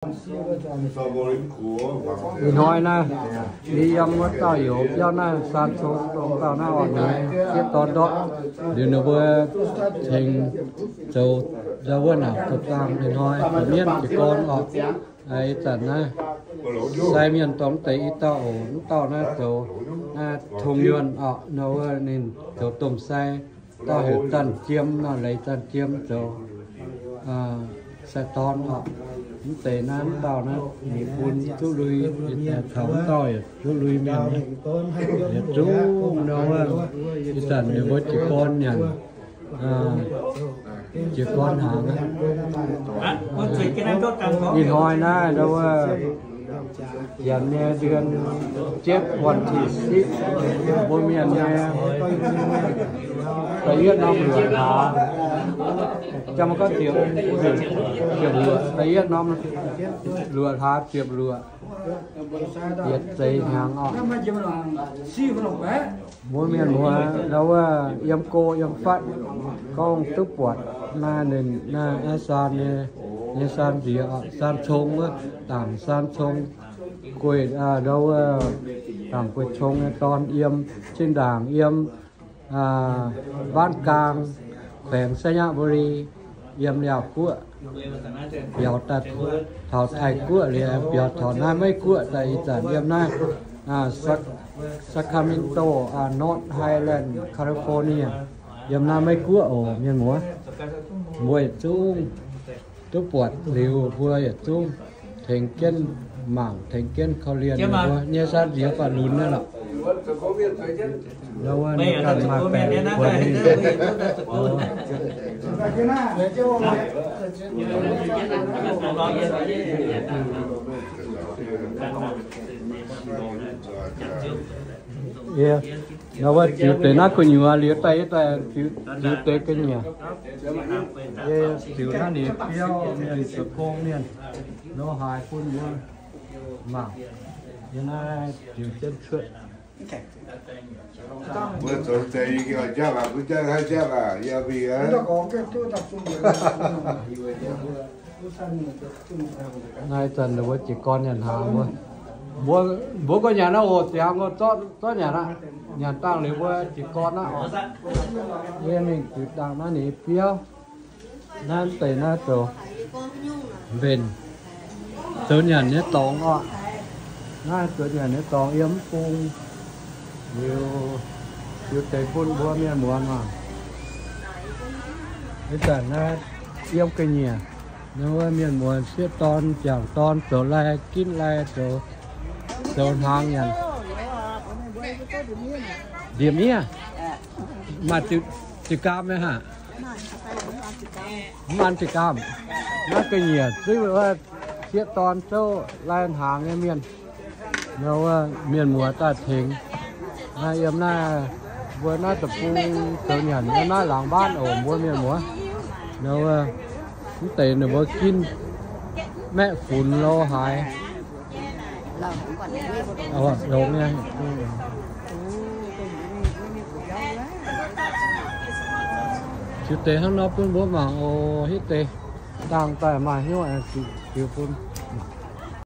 Ih hnoi naaiv, yie yiem wuov dauh youz biauv naaiv, Saan Cong Dong dauh naaiv oc, ninh sieqv dorn ndortv. Liuz ninh mbuo tengx zoux ndau wuov naaic zoux zaangh ih hnoi zoux mienv jiez gorn oc. Ih zanc naaiv sai mienh dorngx deix i dauh oc. Mv dauh naaiv zoux naaiv tong yuonh oc, nor wuov ninh zoux domh sai. Dauh heuc Zanc Jiem nor, Leiz Zanc Jiem zoux sai dorn oc. Mv deix naaiv, mv dauh naaiv ninh bun duqv lui, taux mv dauh yaac duqv lui mienh, yietc zungv nor wuov. Ih zanc ninh mbuo jiez gorn nyanc, jiez gorn hnaangx aqv. Ih hnoi naaiv ndau wuov, janx nyei เดือนเจ็ด วันที่สิบ mbuo mienh nyei da'yietv norm luoqc hlaax, jang maiv gorngv ziepc, ziepc luoqc, da'yietv norm luoqc hlaax ziepc luoqc, yietc zeix hnyangx oc. Mbuo mienh muoz ndau wuov yiem go yiem fatv, gorngv duqv buatc naaiv ninh naaiv Saan nyei, nyei Saan Nziex, Saan Cong wuov, Dangc Saan Cong, gueic ndau wuov, Dangc Gueic Cong nyei dorn yiem, zinh ndaangc yiem บ้านกลาง แขวงไชยบุรี, yiem Liaauc Guoqv, biaux daaih taux Taiv Guoqv liuz, biaux taux naaiv Meiv Guoqv daaih, ih zanc yiem naaiv Sacramento, North Highland, California, yiem naaiv Meiv Guoqv oc, mienh muoz. Mbuo yietc zungv duqv buatc liuz, mbuo yietc zungv tengx jienv mangc, tengx jienv korv-lienh mbuo nyei Saan Nziex faaux lunx naaiv lorqc. Ndau wuov ninh ganh maaih baengc buatc ninh. Ndau wuov ziux deix naaiv gu'nyuoz liuz daaih, daaih ziux deix ga'nyiec. Ziux naaiv ninh biauv mienh, zoux gong mienh, nor haaix bun mbuo mangc. Yie naaiv ziux jienv cuotv. Mbuo zoux deix yie oix jaav aqv, mbuo jaav haaix jaav aqv, yie mingh aqv. Naaiv zanc ninh mbuo jiez gorn nyanc hnaangx wuov. Mbuo, mbuo gorngv nyanc aqv oc, ziangx gorngv zorqv nyanc aqv. Nyanc dangh liuz mbuo jiez gorn aqv oc. Yie mingh ziux dangh naaiv ninh biauv. Naaiv deix naaiv zoux mbenc, zoux nyanc nyei dorngx oc. Naaiv zoux nyanc nyei dorngx yiem mv bung. Liuz, liuz deix bun mbuo mienh muoz mangc. Ih zanc naaiv yiem ga'nyiec, naaiv wuov mienh muoz sieqv dorn, jangc dorn zoux lai, ginv lai, zoux, zoux hnaangx nyanc. Ndie-miev, maaih ziux gaam nyei haic. Mv an ziux gaam. Naaiv ga'nyiec zuiv wuov sieqv dorn zouv lai hnaangx nyei mienh. Nor wuov mienh muoz daaih tengx. Naaiv yiem naaiv, mbuo naaiv deic-bung zoux nyanc yiem naaiv laangz mbaanv oc, mbuo mienh muoz. Nor wuov mv deix ninh mbuo ginv maeqv funx lo haaix. Ziux deix hnangv nor bun mbuo mangc oc. Hitv deix dangh daaih maaih hnyouv aengx ziux bun.